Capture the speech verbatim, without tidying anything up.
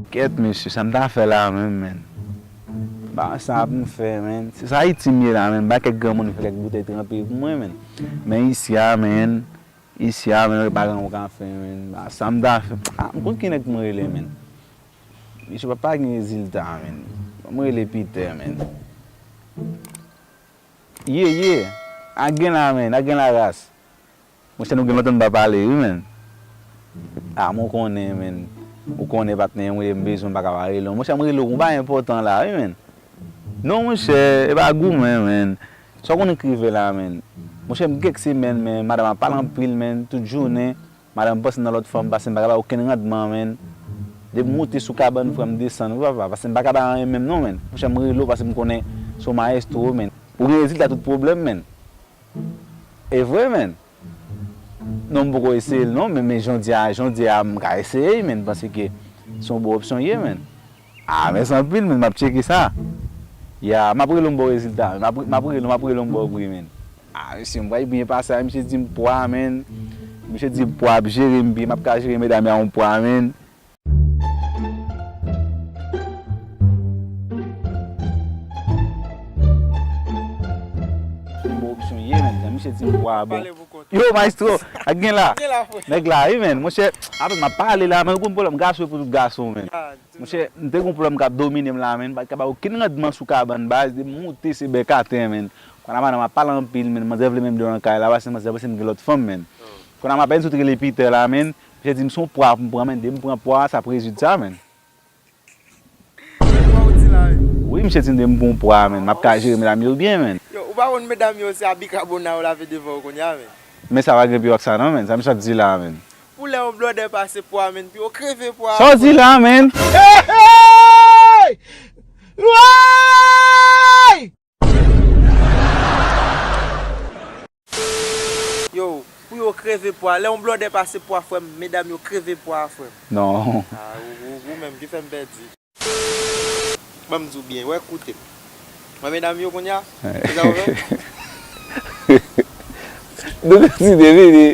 Kèt, mesye, sa m ta fè la menm, menn? Ba, sa pou m fè, menn? Se sa Ayiti m ye la, menn. Ba kèk granmoun fè kèk boutèy tranpe pou mwen, menn. Men isi a, menn. Isi a, menn, pa gen yon kafe, menn. Ba, sa m ta fè? Ah, m konn ki nèg pou m rele, menn. Misye pa, pa gen rezilta, menn. Ban m rele Peter, menn. Ye, ye. A gen la, menn. A gen la, ras. Monchè, nou gen lontan n pa pale, wi, menn. Ah, men w konnen, menn. Ou konnen, patnè, mwen, m bezwen, m pa ka pa rele w. Monchè, m rele w, ou pa enpòtan la, wi, menn. Non, monchè, e pa goumen, menn. Sa w konnen k rive la, menn. Monchè, m gen kèk semèn, men madanm ap pale anpil, menn, tout jounen. Madanm panse nan lòt fanm, pase m pa ka bay okenn randman, menn. Depi m moute sou kabann, frè m desann, wi, papa, pase m pa ka bay anyen menm, non, menn. Monchè, m rele w, pase m konnen se w mayestwo, menn. Ou gen rezilta tout pwoblèm, menn. E vre, menn. Non, m poko eseye l non, men, men jan w di a, jan w di a, m ka eseye, menn, m panse ke se yon bon opsyon ye, menn. Ah, mèsi anpil, menn, m ap tcheke sa. Ya, m ap rele w, m ba w rezilta, m ap, m ap rele w, m ap rele w, m ba w pri, menn. Ah, mesye, m pral byen pase a, misye di m pwa, menn. Misye di pwa ap jere m byen, m ap ka jere medam yo a yon pwa, menn. Bon opsyon ye, menn. Jan misye di m pwa bon. Yo, maestro, ak gen la. Gen la, frè. Nèg la, wi, menn. Monchè, apre m ap pale la, menn, ou konn pwoblèm gason pou tout gason, menn. Ah, monchè, m te gon pwoblèm k ap domine m la, menn. Pa t ka bay okenn randman sou kabann, baz, depi m moute se bèk atè, menn. Kounye a madanm ap pale anpil, menn. Manzè vle menm de nan kay la, pase manzè panse m gen lòt fanm, menn. Kounye a m apèn sot rele Peter la, menn. Misye di m se yon pwa pou m pran, menn. Depi m pran pwa a, sa ap rezilta, menn. Ou wè ou di la, wi. Wi, misye di m depi m pran pwa, menn. M ap ka jere medam yo byen, menn. Yo, ou pa konn medam yo se a bikabona yo lave devan yo kounye a, menn. Men sa pa gen pi wè k sa non, menn. Sa misye ap di la, menn. Pou lè yon blòdè pase pwa, menn, pou yo kreve pwa. Sa w di la, menn? Hey! Hey! Woy! Yo, pou yo kreve pwa. Lè yon blòdè pase pwa, frè m, medam yo kreve pwa, frè m. Non. Ah, ou, ou, ou menm ki fè m pèdi. Ban m di w byen, wè, koute m. Wè medam yo kounye a? Kisa w fè? Nou kontinye vini.